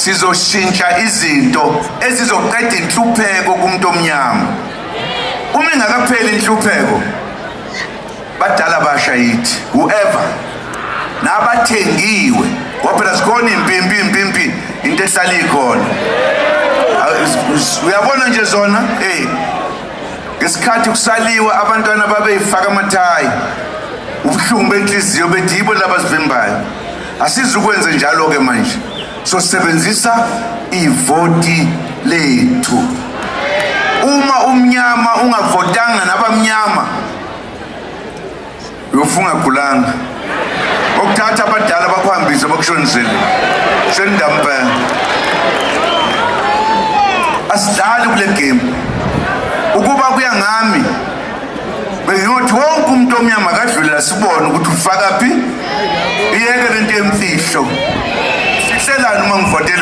Sizoshintsha izinto ezizoqeda inhlupheko kumuntu omnyama. Uma ingakapheli inhlupheko, badala basha yithi whoever nabathengiwe, ngoba phela zikhona impimpi impimpi, into ehlala ikhona. Uyabona nje zona, hey, ngesikhathi kusaliwa abantwana babeyifaka amathayi, ubuhlungu benhliziyo bethi yibo laba sivimbayo. Asizukwenze njalo-ke manje, sosebenzisa ivoti lethu. Uma umnyama ungavotanga nabamnyama, uyofunga gulanga okuthatha abadala bakuhambise bakushonisele shendampela. Asidlali kule game. Ukuba kuya ngami, bengiyothi wonke umuntu omnyama akadlulela, sibone ukuthi ufaka phi. Iyeke lento yemfihlo. Fihlelani uma ngivotela.